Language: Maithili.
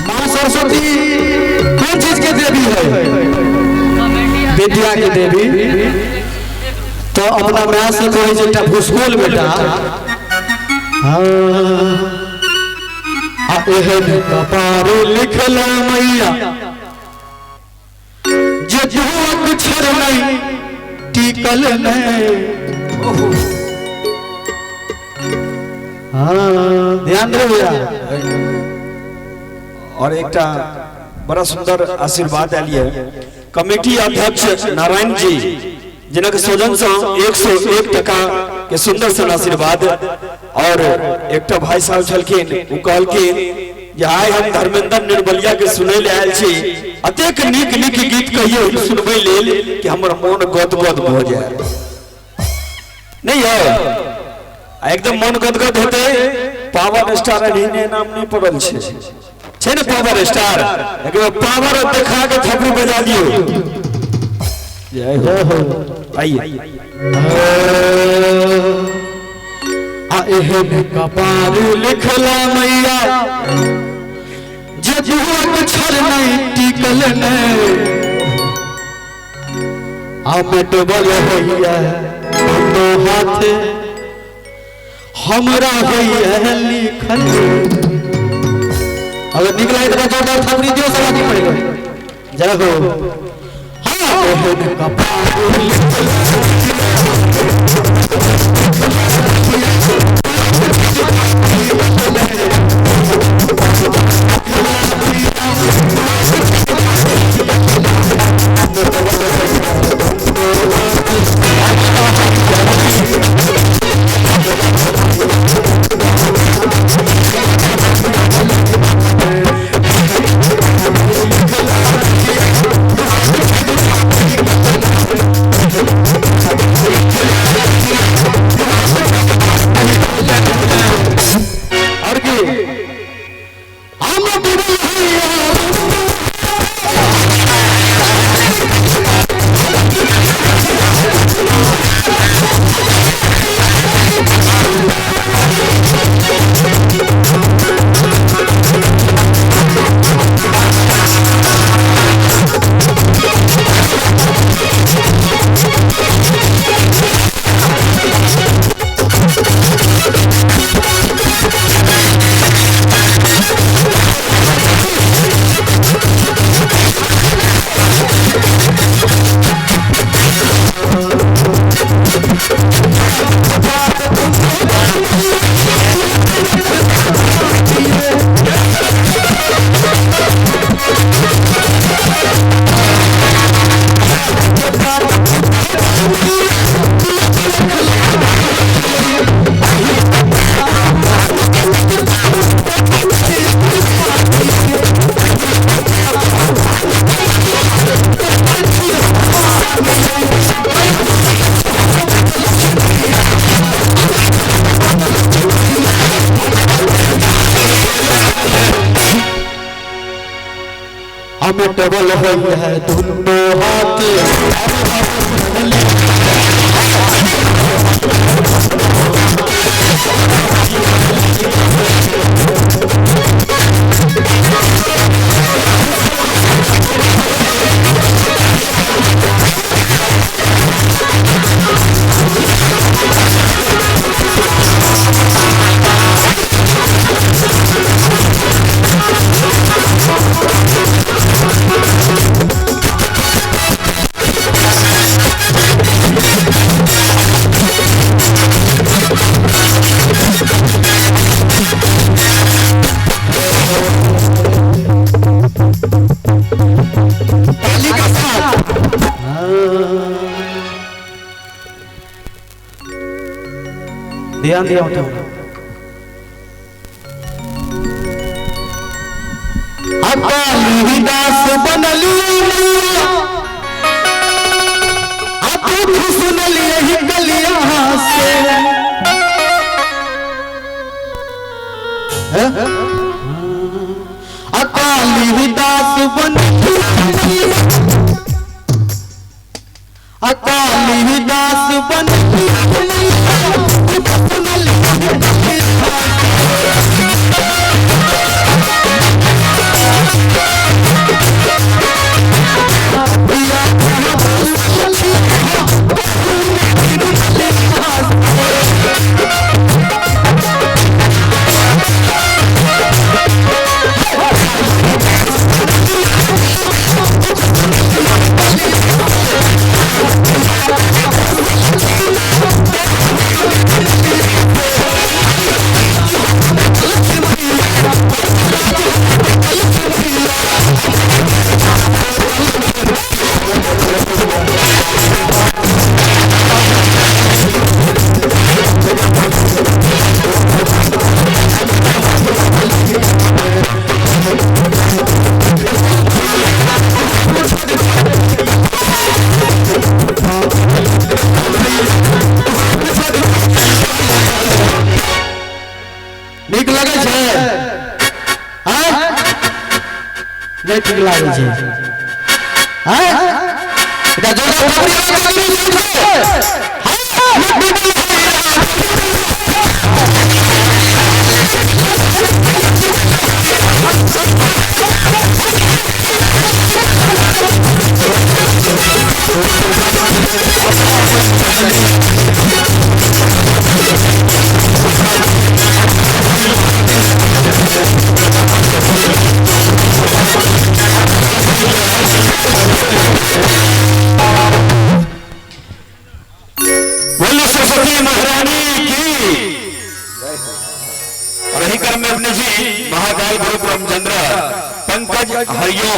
माँ सरस्वती कोन चीज के देवी है? विद्या के देवी। तो अपना माय से कहै छै एकटा भूसकोल बेटा, हाँ, आ एहन कपार लिखल मैया जे दू अक्षर नहीं टिकल नहीं। हाँ, ध्यान दे भैया। और एकटा बड़ा सुंदर आशीर्वाद आयल है कमेटी अध्यक्ष नारायण जी, जिनक सौजन से 101 टका के सुंदर सन आशीर्वाद। और एकटा भाई साहब छलखिन, ओ कहलखिन जे आइ हम धर्मेंद्र निर्बलिया के सुनै ले आयल छी, अतेक नीक नीक गीत कहियो सुनबै लेल कि हमर मोन गदगद भऽ जाय। नहीं है एकदम मन गदगद होते। पावर स्टार एहने नाम नहीं पड़ल छै, छै ने पावर स्टार, एक बेर पावर देखा के थप्पड़ बजा दियो। जय हो। आइए। आ एहन कपार लिखला मैया जे दू अक्षर नहीं टिकल नहीं, आ मेटबल होइया दोनों हाथ हमरा होइया लिखल। अगर निक लागे तो जोरदार थपड़ी दियो सब आदमी पड़ेगा। जय हो। हाँ, एहन कपार लिखल और की हम डूबल होइया। हम डबल होइया दोनों हाथ। ताली के साथ। ध्यान दिया होता। कालिदास बनली मैया, आ तू सुनलिए कलिया से। कालिदास बनली, कालिदास बनली। नहीं ठीक लागै छै। हैं इधर जोरदार थपड़ी बजाउ। बोलो सरस्वती महारानी की। और यही क्रम में अपने जी महाकाल गुरु रामचंद्र पंकज हरिओम।